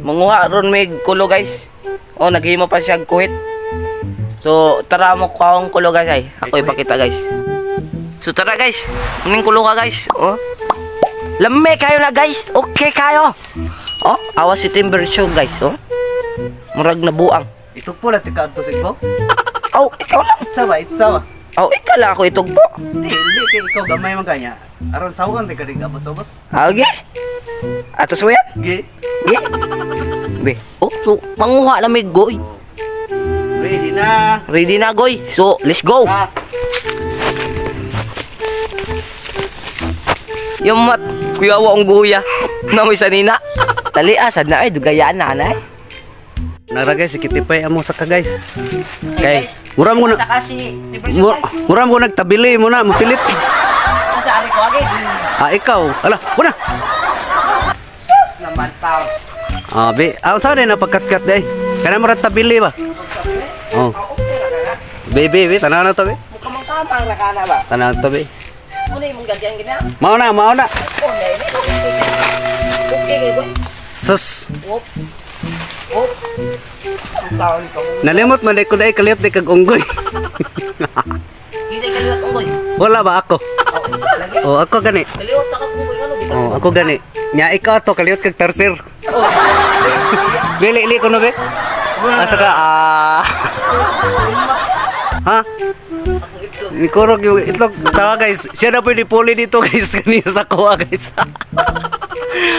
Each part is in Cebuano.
Manguha ron may kulo, guys. Oh, naghimo pa siya og kuhit. So, tara mo kuha kulo, guys, ay. Ako ipakita, guys. So tara, guys. Muning kulo ka, guys. Oh. Lami kayo na, guys. Okay kayo. Oh, awas si Timber Show, guys, oh. Murag na buang. Itugpo lang tika adto sa ikaw. Oh, ikaw lang. Itsa ba, itsa ba. Oh, ikaw lang ako itugpo. Di, hindi kay ikaw gamay man kanya. Aron sawan di ka rin abot sa ubos. Ah, okay. Atos mo yan? Gi. Ge. Be. Oh, so manguha na may goy. Ready na. Ready na, goy. So, let's go. Ah. Yung mat, kuya wa ang guya. Na may sanina. Dali ah, sad na ay dugayaan na anay. Nara guys, sikitipay amo sa ka, guys. Kay, mura mo na Saka si mura mo nagtabili mo na mapilit. Sa ari ko agi. Ah, ikaw. Ala, muna. Sus naman tao. Ah, be, ah, saan na pagkatkat day? Kana mo tabili ba? Oh. Baby, be, tanaw na to, be. Mukha mang tamang ra kana ba? Tanaw na to, be. Muna imong gagyan gina. Mao na, mao na. Oh, na ini. Okay kay goy. Sus, Wop. Wop. Ang taon ko. Nalimot man day ko day kaliot day kag unggoy. Kisay kaliwat unggoy. Wala ba ako? Oh, ikaw lagi. Oh, ako gani. Kaliwat ka unggoy ano bitaw. Oh, ako gani. Nya ikaw to kaliot kag tarsier. Oh. Bili ili ko no be. Asa ka ah? Ha? Akong itlog. Ni kurog yung itlog. Tawa, guys. Siya na pwede puli dito, guys. Kanina sa kuha, guys.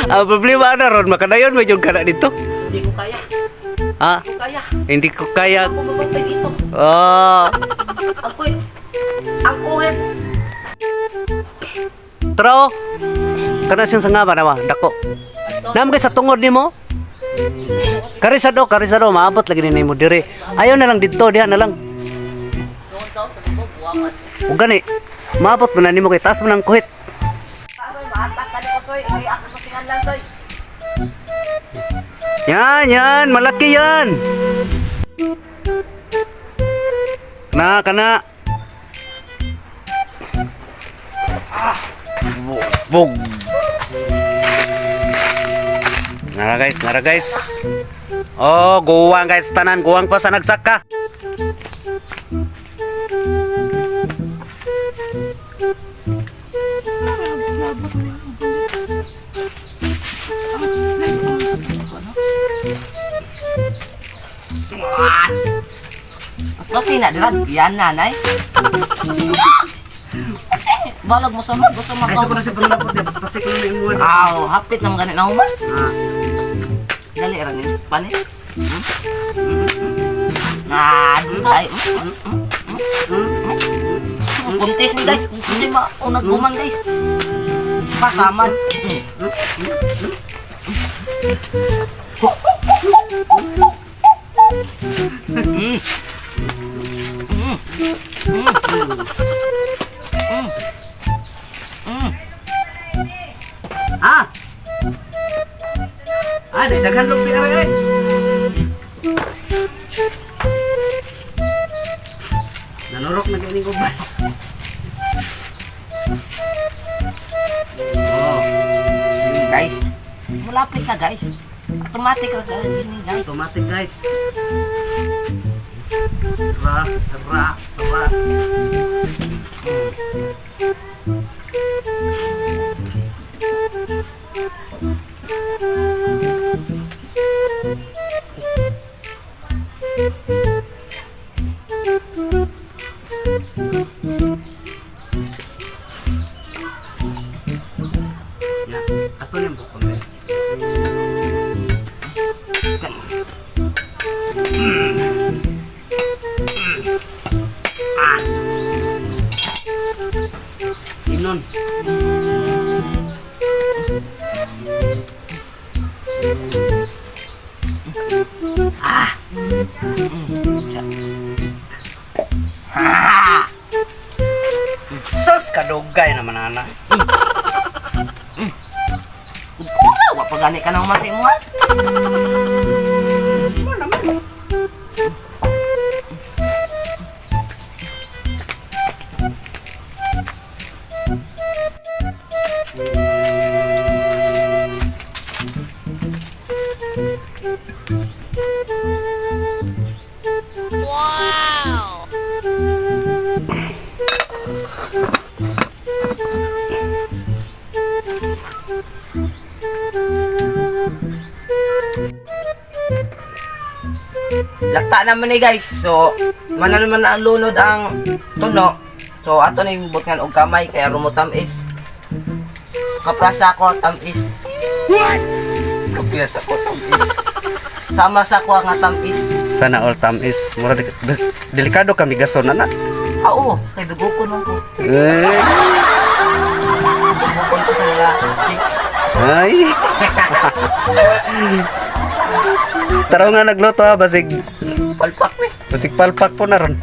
Ang problema na ron, makadayon medyo kana dito. Hindi ko kaya. Ha? Hindi ko kaya. Hindi ko kaya. Ako mabantay dito. Oh. Ang kuhit. Ang kuhit. Tara oh. Kana siyang sanga ba nawa? Dako. Nam guys sa tungod nimo. Kari sa do, maabot lagi ni nimo dire. Ayaw na lang didto, diha na lang. Doon daw, sabi ko, buwangan. Ug gani, maabot man na nimo kay taas man ang kuhit. Aroy, maatak ka ni ko, soy. Ay, ako masingan lang, soy. Yan, yan, malaki yan. Kana, kana. Bug. Nara guys, nara guys. Oh, guwang guys, tanan guwang pa sa nagsaka. Mas basi na, dirad. Yan, nanay. Kasi, balag mo sa mga, gusto mo. Na siya panglapot niya, pas pasik na yung buwan. Aw, hapit naman ganit na human. Ah. Dali, ranin. Pani. Hmm? Ah, dugay. Kunti ni guys, kunti ma unag guman, guys. Pasaman. Ah. Ah, di daghan lupi ari ay. Nanurok na kini ko ba. Oh, Guys, malapit na, guys. Automatic ra guys, ini, guys. Automatic, guys. Ra, ra, ra. Ya, ato yung bukong, guys. Inon. Ah. Sus, kadugay naman ana. Kuha, wa pa gani ka nang man sa imuha. Lakta naman ni guys. So, mana naman ang lunod ang tuno. So, ato na yung butngan og kamay kaya rumutamis. Kaprasa ko tamis. What? Kaprasa ko tamis. Sama sa ko nga tamis. Sana all tamis. Mura delikado kami gason na na. Ah, oo, kay dugo ko nung ko. Eh, Dugo ko sa mga chicks. ay. Taraw nga nagluto ha, basig Palpak ni. basig palpak po na ron.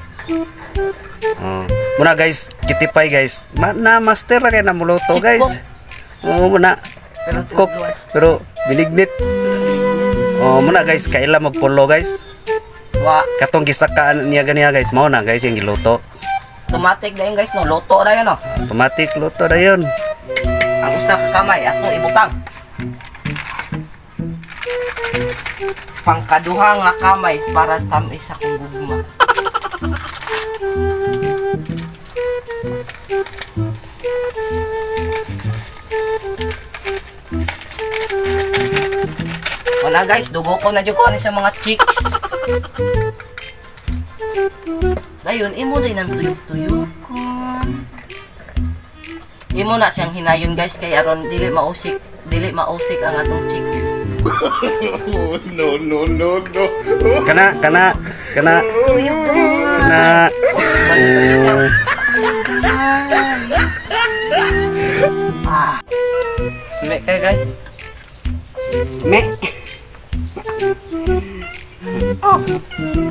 Oh. Muna guys, kitipay guys. Ma na master ra kay na muluto Chick guys. cook. Oo muna. Pero Cook tinagluan. pero binignit. Oh, muna guys, kaila magpulo guys. Wa, Katong gisakaan niya ganiya guys, mao na guys yung giluto. automatic na yun guys, no? Luto na yun, no? Automatic luto na yun. Ang usa ka kamay, ato ibutang. Pangkaduha nga kamay para sa tamis akong gugma. Wala guys, dugo ko na jud ko ani sa mga chicks. Dayon imo din ang tuyo-tuyo ko. Imo na siyang hinayon guys kay aron dili mausik ang atong chicks. No, no, no, no. Kana kana kana kana. Oh. Me kay guys. Me. Oh.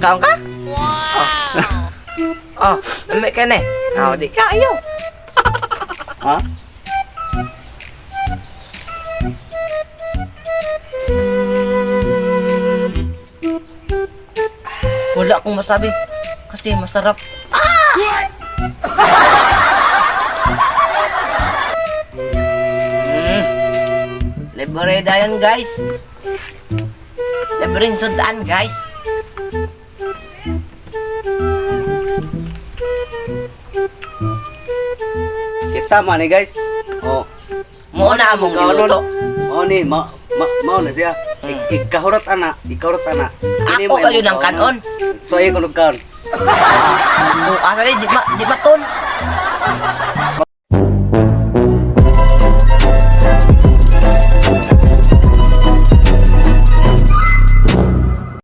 Kaon ka? Wow. Oh, oh me kay ne. Oh, di ka ayo. Ha? Wala akong masabi kasi masarap. Ah! Libre dayon guys. Libre sudan guys. Kita man ni guys. Oh. Mo na among giluto. Mao ni ma ma mao na siya. Ikahurot ana, ikahurot ana. Kini Ako mo kayo imong ng kanon. So ay kunog kaon. Oh, asa di ma di maton.